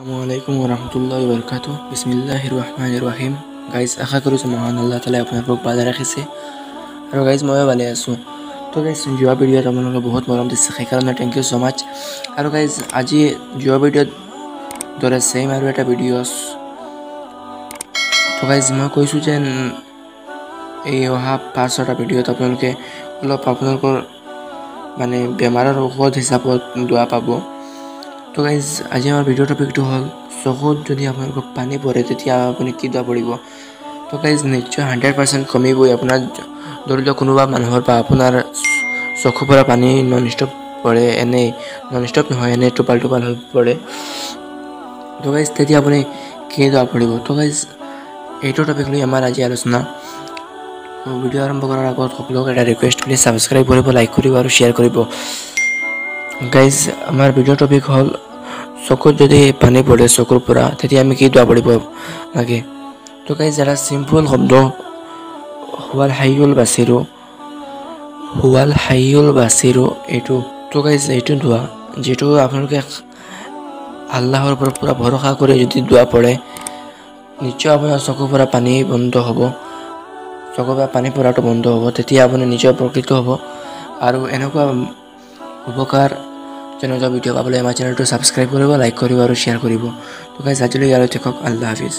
আসসালামু ওৰহমতুল্লাহি বৰকাতুহ। বিছমিল্লাহিৰ ৰহমানিৰ ৰহিম। গাইজ, আশা কৰিছোঁ মহান আল্লাহ তালাই আপোনালোকক ভালে ৰাখিছে আৰু গাইজ, ময়ো ভালে আছোঁ। তো গাইজ, যোৱা ভিডিঅ'ত আপোনালোকে বহুত মৰম দিছে, সেইকাৰণে thank you so মাচ। আৰু গাইজ, আজি যোৱা ভিডিঅ'ত দৰে ছেইম আৰু এটা ভিডিঅ'। তো গাইজ, মই কৈছোঁ যেন এই অহা 5-6টা ভিডিঅ'ত আপোনালোকে অলপ আপোনালোকৰ মানে বেমাৰৰ ঔষধ হিচাপত দোৱা পাব। তো গাইজ, আজি আমাৰ ভিডিঅ' টপিকটো হ'ল চকুত যদি আপোনালোকৰ পানী পৰে, তেতিয়া আপুনি কি দোৱা পঢ়িব? তো গাইজ, নিশ্চয় 100% কমিবই। আপোনাৰ ধৰি লওক কোনোবা মানুহৰ বা আপোনাৰ চকুৰ পৰা পানী নন ষ্টপ পৰে, এনেই নন ষ্টপ নহয়, এনেই টোপাল টোপাল হৈ পৰে। তো গাইজ, তেতিয়া আপুনি কি দোৱা পঢ়িব? তো গাইজ, এইটো টপিক লৈ আমাৰ আজি আলোচনা। ভিডিঅ' আৰম্ভ কৰাৰ আগত সকলোকে এটা ৰিকুৱেষ্ট, প্লিজ ছাবস্ক্ৰাইব কৰিব, লাইক কৰিব আৰু শ্বেয়াৰ কৰিব। গাইজ, আমাৰ ভিডিঅ' টপিক হ'ল চকুত যদি পানী পৰে চকুৰ পৰা, তেতিয়া আমি কি দোৱা পঢ়িব লাগে? তো গাইজ, এটা চিম্পল শব্দ, হুৱাল হাইউল বাচিৰো, হুৱাল হাইউল বাচিৰো, এইটো। তো গাইজ, এইটো দোৱা যিটো আপোনালোকে আল্লাহৰ ওপৰত পূৰা ভৰসা কৰি যদি দোৱা পঢ়ে, নিশ্চয় আপোনাৰ চকুৰ পৰা পানী বন্ধ হ'ব, চকুৰ পৰা পানী পৰাটো বন্ধ হ'ব। তেতিয়া আপুনি নিজে উপকৃত হ'ব। আৰু এনেকুৱা উপকাৰ জনক ভিডিঅ' পাবলৈ আমাৰ চেনেলটো ছাবস্ক্ৰাইব কৰিব, লাইক কৰিব আৰু শ্বেয়াৰ কৰিব। তো গাইজ, আজিলৈ ইয়ালৈ থাকক। আল্লাহ হাফিজ।